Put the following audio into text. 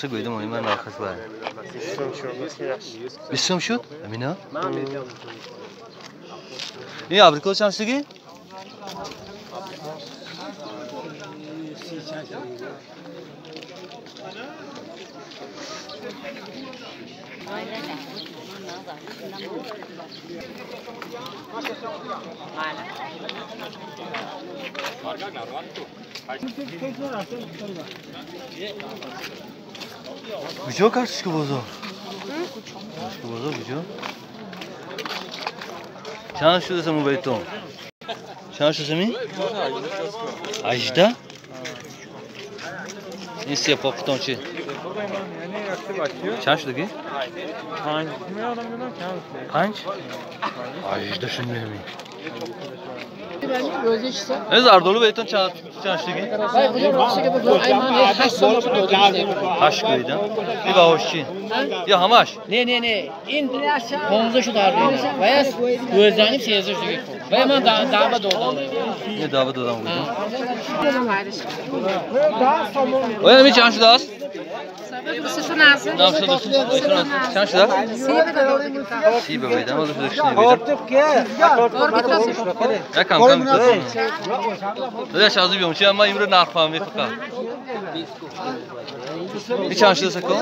Гӯйдам они ман нархас вай. 20 сом шуд? Амина? Ин абрикос чанд шудагӣ? Куҷо картошка бозор? Картошка бозор куҷо? Чанд шуда саму байтон? Чанд шуда сами? 18? Ин сепоқтон чи? Чанд шудагӣ? 5? 18 шуд меми. Зардолу байтон чанд шудагӣ? 8 гӯида. И баҳош чи? Ё ҳамаш? Не, не, не. Ин 15 шуд ҳар дуина. Вая 12 13 шудагӣ. Вая ман даъва додам. Не, даъва додам гӯидам. Оя ами чанд шудааст? Чанд шудааст? 30 ба гӯидам. Ҳозир шуда кишни гӯидам. Як кам кам. Дадаш азу биём. Чи ман имрӯз нарх фаҳмӣ фақат. И чанд шуда сако?